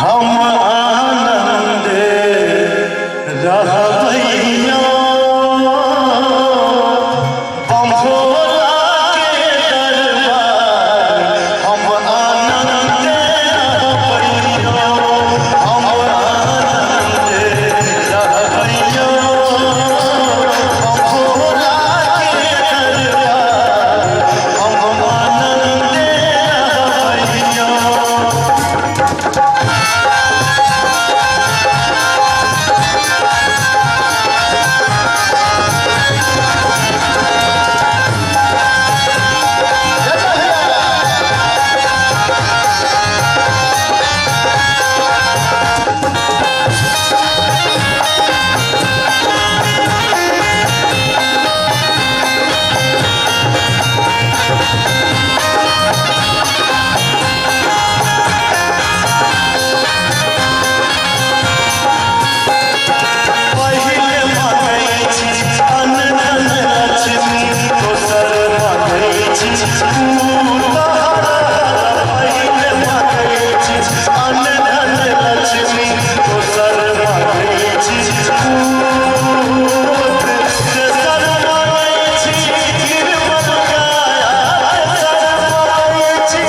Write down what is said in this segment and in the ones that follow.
हम आनन्दे रहबैयो बम भोला के दरबार, हम आनन्दे रहबैयो, हम आनन्दे रहबैयो बम भोला के दरबार, हम आनन्दे रहबैयो। पहिले मांगै छी अन्न धन लक्ष्मी, दोसर मांगै छी पूत हर। पहिले मांगै छी अन्न धन लक्ष्मी, दोसर मांगै छी पूत, तेसर मांगै छी निर्मल काया, तेसर मांगै छी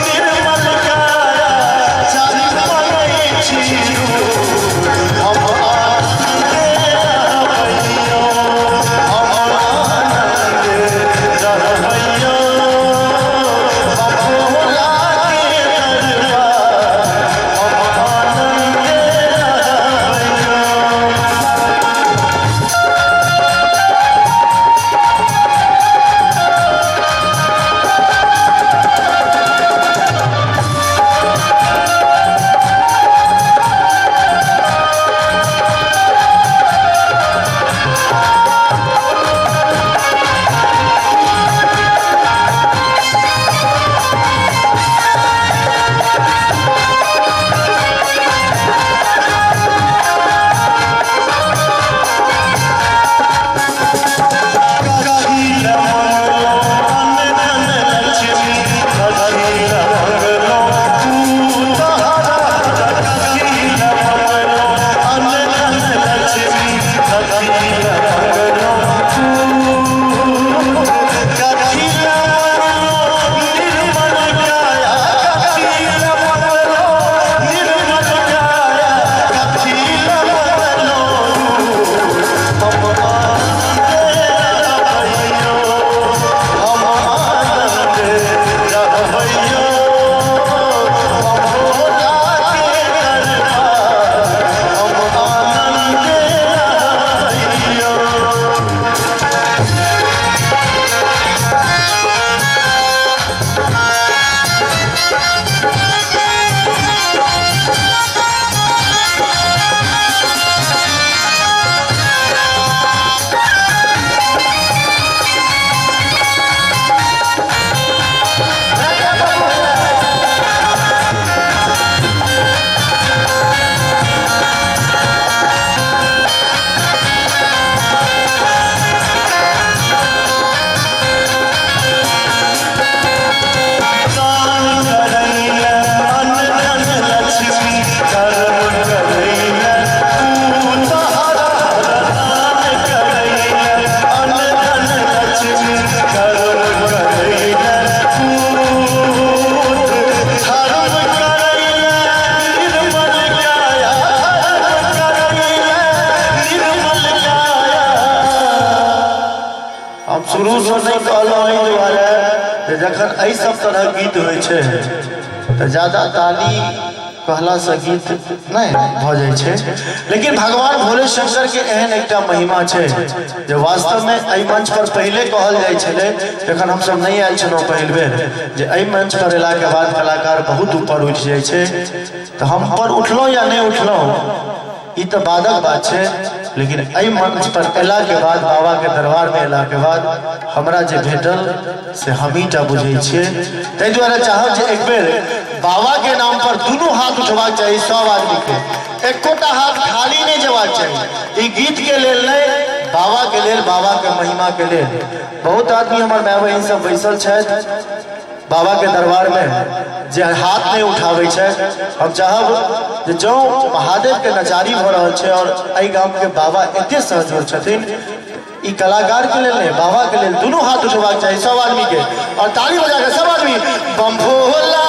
निर्मल काया, चारिम मांगै छी रूप, हम आनन्दे रहबैयो, हम आनन्दे रहबैयो बम भोला के दरबार, हम आनन्दे रहबैयो। कथी लए मंगलौं अन्न धन लक्ष्मी, कथी लए मंगलौं पूत हर, कथी लए मंगलौं अन्न धन लक्ष्मी, कथी लए मंगलौं पूत, कथी लए मंगलौं निर्मल काया, कथी लए मंगलौं निर्मल काया, कथी लए मंगलौं रूप, हम आनन्दे रहबैयो, हम आनन्दे रहबैयो बम भोला के दरबार, हम आनन्दे रहबैयो। दान करैले अन्न धन लक्ष्मी, कर्म करैले पूत हर, दान करैले अन्न धन लक्ष्मी, कर्म करैले पूत, धर्म करैले निर्मल काया, धर्म करैले निर्मल काया। हम शुरूसँ नहि कहलहुँ एहि दुआरे जे जखन एहि सब तरहक गीत होइ छै तऽ ज्यादा ताली कहलासँ गीत नहि भऽ जाइ छै, लेकिन भगवान भोले शंकर के एहन एकटा महिमा छै जे वास्तवमे एहि मंच पर पहिले कहल जाइ छलै, जखन हमसब नहि आयल छलहुँ पहिल बेर, जे एहि मंच पर अयलाके बाद कलाकार बहुत ऊपर उठि जाइ छै। तऽ हम ऊपर उठलहुँ या नहि उठलहुँ ई तऽ बादक बात छै, लेकिन एहि मंच पर अयलाके बाद, बाबाके दरबारमे अयलाके बाद हमरा जे भेटल से हमही टा बुझै छियै। ताहि दुआरे चाहब जे एक बेर बाबाके नाम पर दुनू हाथ उठबाक चाही सब आदमीके, एकोटा हाथ खाली नहि जेबाक चाही। ई गीतके लेल नहि, बाबाके लेल, बाबाके महिमाके लेल। बहुत आदमी हमर माय बहिन सब बैसल छथि। बाबा के दरबार में जे हाथ नहीं उठाबै छै। हम चाहब जे जँ महादेव के नचारी भऽ रहल छै और एहि गाम के बाबा एते सहजोर छथिन, ई कलाकार के लेल नहीं, बाबा के लेल दुनू हाथ उठेबाक चाही सब आदमी के और ताली बजा के सब आदमी बम भोला।